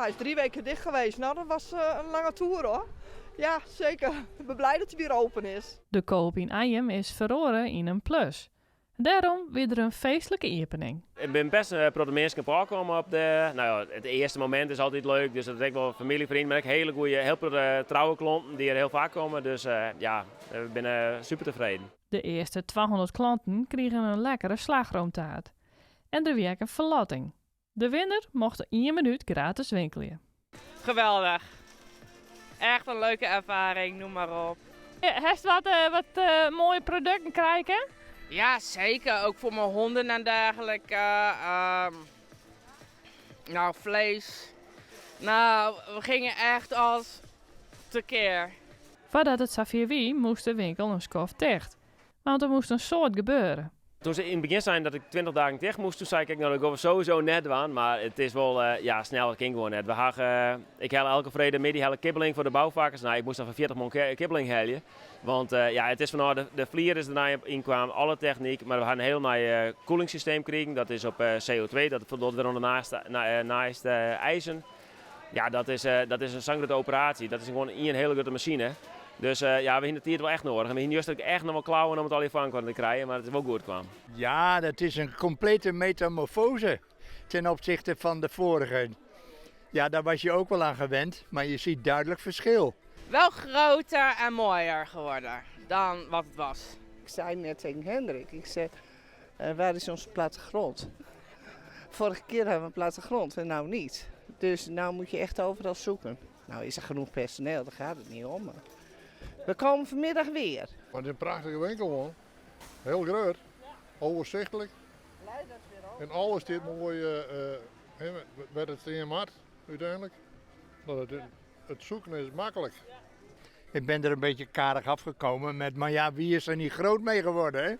Hij is 3 weken dicht geweest. Nou, dat was een lange tour, hoor. Ja, zeker. Ik ben blij dat hij weer open is. De Coop yn Anjum is feroare yn in Plus. Dêrom wie der in feestlike iepening. Ik bin bêst in protte minsken kommen op de. No ja, it earste momint is altyd leuk, dus dat is ek wol famylje, freonen, mar ek hiele goede, hiel protte trouwe klanten dy't hjir hiel faak komme. Dus ja, we binne super tefreden. De earste 200 klanten krigen in lekkere slachroomtaart. En der wie ek in ferlotting. De winner mocht ien minút gratis winkelje. Geweldig. Echt in leuke erfaring, noem maar op. Hast wat moaie produkten krigen? Ja, zeker. Ook voor mijn honden en dergelijke. Nou, vlees. Nou, we gingen echt als tekeer. Foardat it safier wie, moast de winkel in skoft ticht. Want der moast in soad gebeure. Doe't se yn it begjin seinen dat ik 20 dagen ticht moast, doe sei ik, no, dat gean we sowieso net dwaan. Mar it is wol, ja, sneller kin gewoan net. We ha, ik helje elke freedtemiddei helje kibbeling foar de boufakkers. No, ik moast dan foar 40 man kibbeling helje. Want ja, it is fanôf de flier is derby ynkaam, alle technyk. Mar we ha in hiel nij kuollingssysteem krigen. Dat is op CO2, dat foldocht wer oan de neiste eisen. Ja, dat is in sa'n grutte operaasje. Dat is gewoan ien hiele grutte masine. Dus ja, we hiene de tiid wol echt nedich. En we hiene juster echt noch wol klauwen om it allegear foar te krijen, mar it is wol goed kaam. Ja, dat is een complete metamorfose ten opzichte van de vorige. Ja, daar was je ook wel aan gewend, maar je ziet duidelijk verschil. Wel groter en mooier geworden dan wat het was. Ik zei net tegen Hendrik, ik zei, waar is onze plattegrond? Vorige keer hebben we een plattegrond en nou niet. Dus nou moet je echt overal zoeken. Nou is er genoeg personeel, daar gaat het niet om. Maar we komen vanmiddag weer. Maar het is in prachtige winkel, man. Hiel grut, oersichtlik. En alles stiet moai wêr't it stean moat, úteinlik. No, it zoeken is maklik. Ik ben er een beetje karig afgekomen met, maar ja, wie is er niet groot mee geworden, hè?